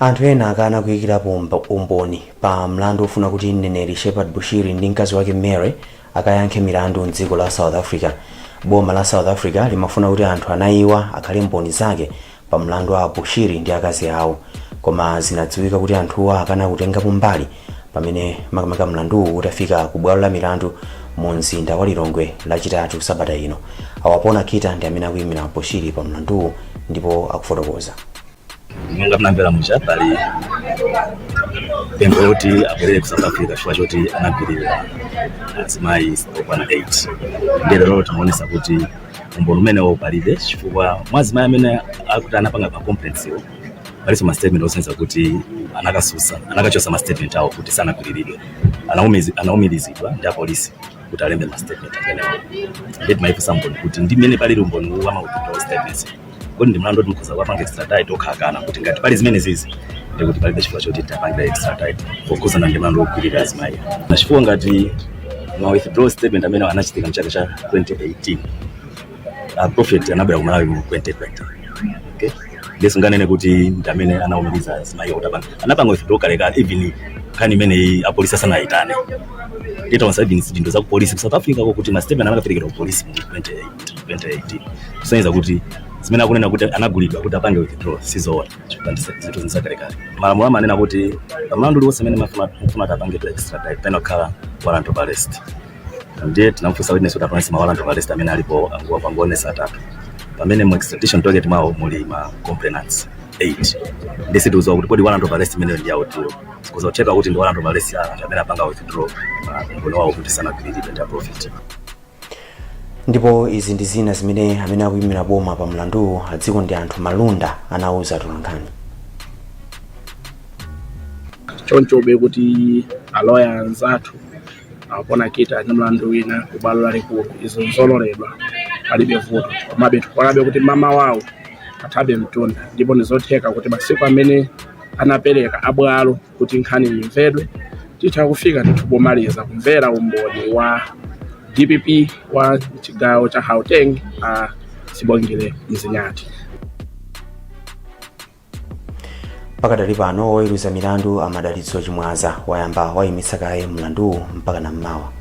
Anthu ena akana kuyikirapo umboni pa mlandu ofuna kuti mneneri Shepherd Bushiri ndi mkazi wake Mary akayankhe milandu mdziko la South Africa. Boma la South Africa limafuna kuti anthu anayiwa akhale mboni zake pa mlandu wa Bushiri ndi akazi awo, koma zinadziwika kuti anthuwa akana kutengapo mbali pamene makamaka mlanduwu utafika ku bwalo la milandu mu mzinda wa Lilongwe Lachitatu sabata ino. A Wapona Kita ndi amene akuyimira Bushiri pa mlanduwu ndipo akufotokoza. Monga mnamvera muja, pali pempho loti abwerere ku South Africa chifukwa choti anagwirira azimayi okwana 8. Ndiye lero timaonesa kuti umboni umenewo palibe, chifukwa mwa azimayi amene akuti anapanga ma complaints iwo, palinso ma statement osonyeza kuti anakasusa, anakachosa ma statement awo kuti sanagwiriridwe, anaumirizidwa ndi apolisi kuti alembe ma statement amenewo. Ndiye timayifunsa mboni kuti ndi mmene palili umboni wa ma withdraw statements, kodi ndi mlandu oti mukhoza kuwapanga extradite? Okhakana kuti ngati pali zimene zizi, ndikuti palibe chifukwa choti tipange extradite pokhuzana ndi mlandu wogwirira azimayi, na chifukwa ngati ma withdraw statement amene anachitika mchaka cha 2018, a prophet anabwera ku Malawi mu 2020, okay? Ndiye sunganene kuti ndi amene anaumiriza azimayi kuti apanga, anapanga withdraw kalekale, even nkhani imeneyi apolisi asanayitane. Nditaonsa even zidindo za ku polisi ku South Africa ko kuti ma statement anakaperekedwa ku polisi mu 2018, kusonyeza kuti zimene akunena kuti anagulidwa kuti apange withdraw sizoona, chifukwa ndi zinthu zakalekale. Malamulo amanena kuti pamlandu uliwonse amene mufuna kuti apange to extradite, pena kukhala warrant of arrest. Ndiye tinamfunsa witness kuti apanse ma warrant of arrest amene alipo, angoonesa atatu, pamene mu extradition docket mwawo muli ma complainants 8. Ndiye sitiuziwa kuti kodi warrant of arrest imeneyo ndi yawo tiyo kuzotheka kuti ndi warrant of arrest ya anthu amene apanga withdraw umboni wawo kuti sanagwiriridwe ndi a prophet. Ndipo izi ndi zina zimene amene akuyimira boma pa mlanduwu, a Dzikondianthu Malunda, anauza atolankhani. Chonchobe kuti aloya anzathu akona kita ndi mlandu wina ku bwalo lalikulu, izo nzololedwa, palibe vuto. Komabe tikuonabe kuti mama wawo athabe mtunda, ndipo ndizotheka kuti masiku amene anapereka abwalo kuti nkhani imvedwe, titha kufika ndithu pomaliza kumvera umboni wa DPP wa chigawo cha Gauteng, a Sibongile Mzinyathi. Pakadali pano, woweruza milandu a Madalitso Chimwaza wayamba wayimitsa kaye mlanduwu mpaka nam'mawa.